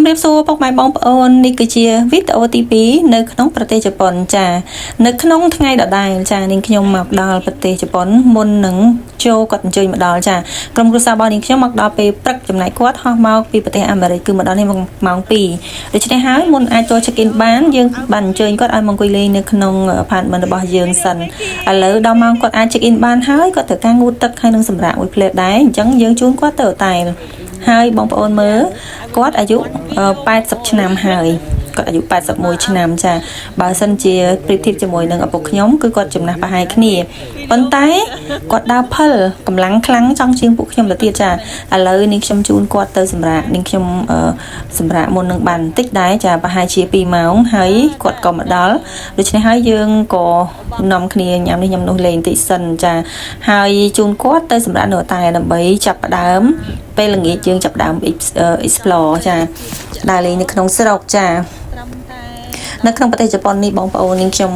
ជំរាបសួរពុកម៉ែបងប្អូននេះគឺជាវីដេអូទី2នៅក្នុងប្រទេសជប៉ុនចានៅក្នុងថ្ងៃដដែលចានាងខ្ញុំមកដល់ប្រទេសជប៉ុនមុននឹងចូលគាត់អញ្ជើញមកដល់ចាក្រុមគ្រួសាររបស់នាងខ្ញុំមកដល់ពេលព្រឹកចំណែកគាត់ហោះមកពីប្រទេសអាមេរិកគឺមកដល់នេះម៉ោង2ដូច្នេះហើយមុនអាចចូល check in បានយើងបានអញ្ជើញគាត់ឲ្យមកអង្គុយលេងនៅក្នុង apartment របស់យើងសិនឥឡូវដល់ម៉ោងគាត់អាច check in បានហើយគាត់ត្រូវការងូតទឹកហើយនឹងសម្រាកមួយភ្លែតដែរអញ្ចឹងយើងជូនគាត់ទៅតែហើយបងប្អូនមើលគាត់អាយុ80ឆ្នាំហើយគាត់អាយុ81ឆ្នាំចាបើសិនជាប្រៀបធៀបជាមួយនឹងឪពុកខ្ញុំគឺគាត់ចំណាស់ប្រហែលគ្នាប៉ុន្តែគាត់ដើរពិលកម្លាំងខ្លាំងចង់ជាងពួកខ្ញុំទៅទៀតចាឥឡូវនេះខ្ញុំជូនគាត់ទៅសម្រាកនេះខ្ញុំសម្រាកមុននឹងបានបន្តិចដែរចាប្រហែលជា2ម៉ោងហើយគាត់ក៏មកដល់ដូច្នេះហើយយើងក៏នាំគ្នាញ៉ាំនេះញ៉ាំនោះលេងបន្តិចសិនចាហើយជូនគាត់ទៅសម្រាកនៅតែដើម្បីចាប់ផ្ដើមពេលល្ងាចយើងចាប់ផ្ដើម explore ចាដើរលេងនៅក្នុងស្រុកចានៅក្នុងប្រទេសជប៉ុននេះបងប្អូននាងខ្ញុំ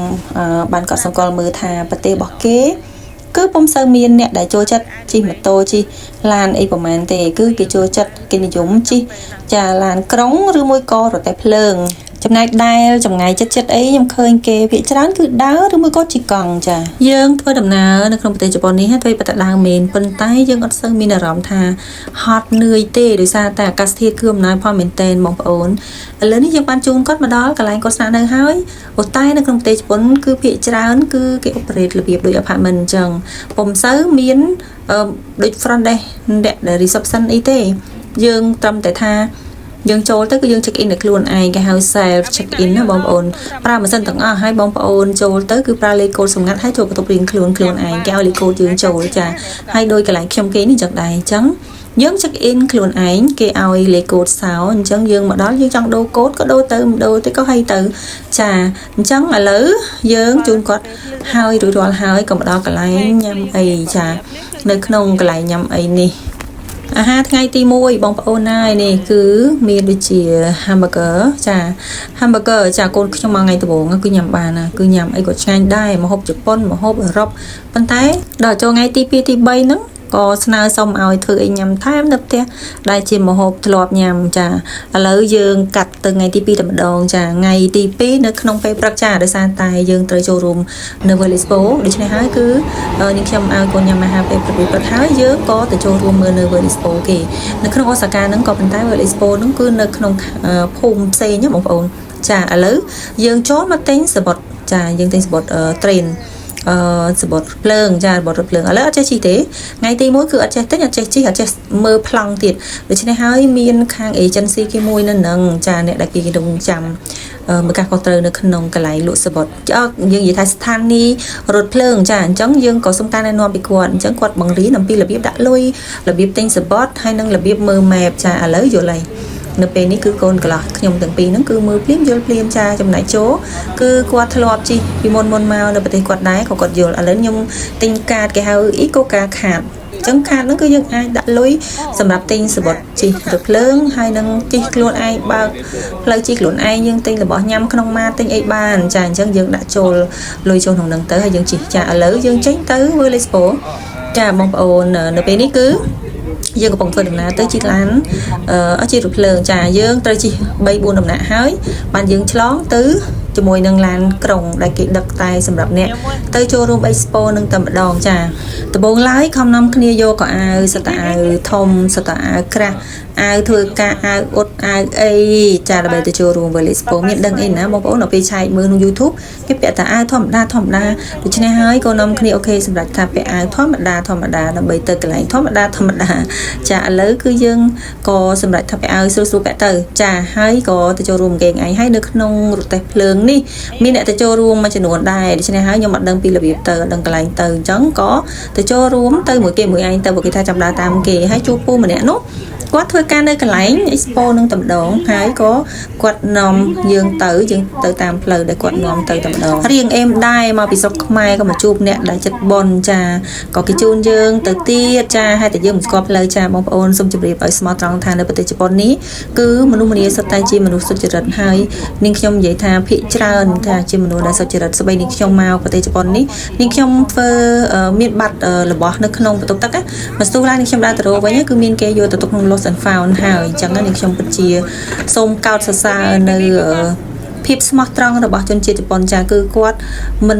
បានកត់សម្គាល់មើលថាប្រទេសរបស់គេគឺពុំសូវមានអ្នកដែលចូលចិត្តជិះម៉ូតូជិះឡានអីប្រហែលទេគឺគេចូលចិត្តគេនិយមជិះចាឡានក្រុងឬមួយក៏រទេះភ្លើងចំណែកដែលចម្ងាយចិត្តចិត្តអីខ្ញុំឃើញគេភាគច្រើនគឺដើរឬមួយក៏ជិះកង់ចាយើងធ្វើដំណើរនៅក្នុងប្រទេសជប៉ុននេះធ្វើបតដើមមែនប៉ុន្តែយើងអត់សូវមានអារម្មណ៍ថាហត់នឿយទេដោយសារតែអាកាសធាតុគឺអំណោយផលមែនទែនបងប្អូនឥឡូវនេះយើងបានជូនគាត់មកដល់កន្លែងគាត់ស្នាក់នៅហើយអូតែនៅក្នុងប្រទេសជប៉ុនគឺភាគច្រើនគឺគេ operate របៀបដូច apartment អញ្ចឹងពុំសូវមានដូច front desk អ្នកដែល reception អីទេយើងត្រឹមតែថាយើងចូលទៅគឺយើង check in នៅខ្លួនឯងគេហៅ self check in ណាបងប្អូនប្រើម៉ាស៊ីនទាំងអស់ហើយបងប្អូនចូលទៅគឺប្រើលេខកូដសម្ងាត់ហើយចូលបន្ទប់រៀងខ្លួនខ្លួនឯងគេឲ្យលេខកូដយើងចូលចាហើយដោយកន្លែងខ្ញុំគេនេះចឹងដែរអញ្ចឹង យើង check in ខ្លួនឯងគេឲ្យលេខកូដសោអញ្ចឹងយើងមកដល់យើងចង់ដូរកូដក៏ដូរទៅមិនដូរទេក៏ឲ្យទៅចាអញ្ចឹងឥឡូវយើងជូនគាត់ហើយរួចរាល់ហើយក៏មកដល់កន្លែងញ៉ាំអីចានៅក្នុងកន្លែងញ៉ាំអីនេះអាហារថ្ងៃទី1បងប្អូនណាយនេះគឺមានដូចជា hamburger ចា hamburger ចាកូនខ្ញុំមកថ្ងៃដំបូងគឺញ៉ាំបានណាគឺញ៉ាំអីក៏ឆ្ងាញ់ដែរម្ហូបជប៉ុនម្ហូបអឺរ៉ុបប៉ុន្តែដល់ចូលថ្ងៃទី2ទី3ហ្នឹងក៏ស្នើសុំឲ្យធ្វើអីញ៉ាំថែមនៅផ្ទះដែលជាម្ហូបធ្លាប់ញ៉ាំចាឥឡូវយើងកាត់ទៅថ្ងៃទី2តែម្ដងចាថ្ងៃទី2នៅក្នុងពេលព្រឹកចាដោយសារតែយើងត្រូវចូលរួមនៅ World Expo ដូច្នេះហើយគឺនាងខ្ញុំឲ្យកូនញ៉ាំអាហារពេលព្រឹកព្រឹកហើយយើងក៏ទៅចូលរួមមើលនៅ World Expo គេនៅក្នុងអូសាកាហ្នឹងក៏ប៉ុន្តែ World Expo ហ្នឹងគឺនៅក្នុងភូមិផ្សេងណាបងប្អូនចាឥឡូវយើងចូលមកទិញសំបុត្រចាយើងទិញសំបុត្រ train អឺសំបុត្រភ្លើងចាសំបុត្ររថភ្លើងឥឡូវអត់ចេះជិះទេថ្ងៃទី1គឺអត់ចេះទិញអត់ចេះជិះអត់ចេះមើលប្លង់ទៀតដូច្នេះហើយមានខាង agency គេមួយនៅនឹងចាអ្នកដែលគេរងចាំមើលការខុសត្រូវនៅក្នុងកន្លែងលក់សំបុត្រយើងនិយាយថាស្ថានីយ៍រថភ្លើងចាអញ្ចឹងយើងក៏សុំការណែនាំពីគាត់អញ្ចឹងគាត់បង្រៀនអំពីរបៀបដាក់លុយរបៀបទិញសំបុត្រហើយនិងរបៀបមើល map ចាឥឡូវយល់ហើយនៅពេលនេះគឺកូនកន្លោះខ្ញុំទាំងពីរហ្នឹងគឺមើលភ្លាមយល់ភ្លាមចាចំណែកចូលគឺគាត់ធ្លាប់ជិះពីមុនមុនមកនៅប្រទេសគាត់ដែរក៏គាត់យល់ឥឡូវខ្ញុំទិញកាតគេហៅ ICOCA កាតចឹងកាតហ្នឹងគឺយើងអាចដាក់លុយសម្រាប់ទិញសំបុត្រជិះរថភ្លើងហើយនឹងជិះខ្លួនឯងបើកផ្លូវជិះខ្លួនឯងយើងទិញរបស់ញ៉ាំក្នុងម៉ាទិញអីបានចាអញ្ចឹងយើងដាក់ចូលលុយចូលក្នុងហ្នឹងទៅហើយយើងជិះចាឥឡូវយើងចេញទៅ World Expo ចាបងប្អូននៅពេលនេះគឺយើងកំពុងធ្វើដំណើរទៅជិះឡានអឺជិះរថភ្លើងចាយើងត្រូវជិះ3 4ដំណាក់ហើយបានយើងឆ្លងទៅ ជាមួយនឹងឡានក្រុងដែលគេដឹកតែសម្រាប់អ្នកទៅចូលរួម Expo នឹងតែម្ដងចាដំបូងឡើយខំនាំគ្នាយកកៅអៅសិតតែអាវធំសិតតែអាវក្រាស់អាវធ្វើការអាវអ៊ុតអាវអីចាដើម្បីទៅចូលរួម World Expo មានដឹងអីណាបងប្អូនដល់ពេលឆែកមើលក្នុង YouTube គេពាក់តែអាវធម្មតាធម្មតាដូច្នេះហើយក៏នាំគ្នាOK សម្រាប់ថាពាក់អាវធម្មតាធម្មតាដើម្បីទៅកន្លែងធម្មតាធម្មតាចាឥឡូវគឺយើងក៏សម្រាប់ថាពាក់អាវស្រួលស្រួលពាក់ទៅចាហើយក៏ទៅចូលរួមគេឯងហើយនៅក្នុងរទេះភ្លើងនេះមានអ្នកទៅចូលរួមមួយចំនួនដែរដូច្នេះហើយខ្ញុំអត់ដឹងពីរបៀបទៅអត់ដឹងកន្លែងទៅអញ្ចឹងក៏ទៅចូលរួមទៅមួយគេមួយឯងទៅព្រោះគេថាចាំដើរតាមគេហើយជួបពូម្នាក់នោះគាត់ធ្វើការនៅកន្លែង Expo នឹងតែម្ដងហើយក៏គាត់នាំយើងទៅយើងទៅតាមផ្លូវដែលគាត់នាំទៅតែម្ដងរៀងអេមដែរមកពីស្រុកខ្មែរក៏មកជួបអ្នកដែលចិត្តបនចាក៏គេជូនយើងទៅទៀតចាហើយតែយើងមិនស្គាល់ផ្លូវចាបងប្អូនសូមជម្រាបឲ្យស្មោះត្រង់ថានៅប្រទេសជប៉ុននេះគឺមនុស្សម្នាសុទ្ធតែជាមនុស្សសុចរិតហើយនាងខ្ញុំនិយាយថាភាគច្រើនថាជាមនុស្សដែលសុចរិតស្បីនាងខ្ញុំមកប្រទេសជប៉ុននេះនាងខ្ញុំធ្វើមានបាត់របស់នៅក្នុងបន្ទប់ទឹកណាមកស្ទុះឡើងនាងខ្ញុំដើរទៅរកវិញគឺមានគេយកទៅទុកក្នុងលុ lost and found ហើយអញ្ចឹងនាងខ្ញុំពិតជាសូមកោតសរសើរនៅភាពស្មោះត្រង់របស់ជនជាតិជប៉ុនចាគឺគាត់មិន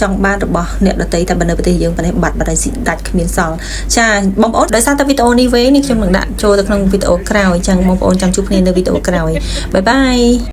ចង់បានរបស់អ្នកដទៃតែបើនៅប្រទេសយើងប៉ុណ្ណេះបាត់បាត់ហើយស៊ីដាច់គ្មានសល់ចាបងប្អូនដោយសារតែវីដេអូនេះវែងនេះខ្ញុំនឹងដាក់ចូលទៅក្នុងវីដេអូក្រោយអញ្ចឹងបងប្អូនចាំជួបគ្នានៅវីដេអូក្រោយ bye bye.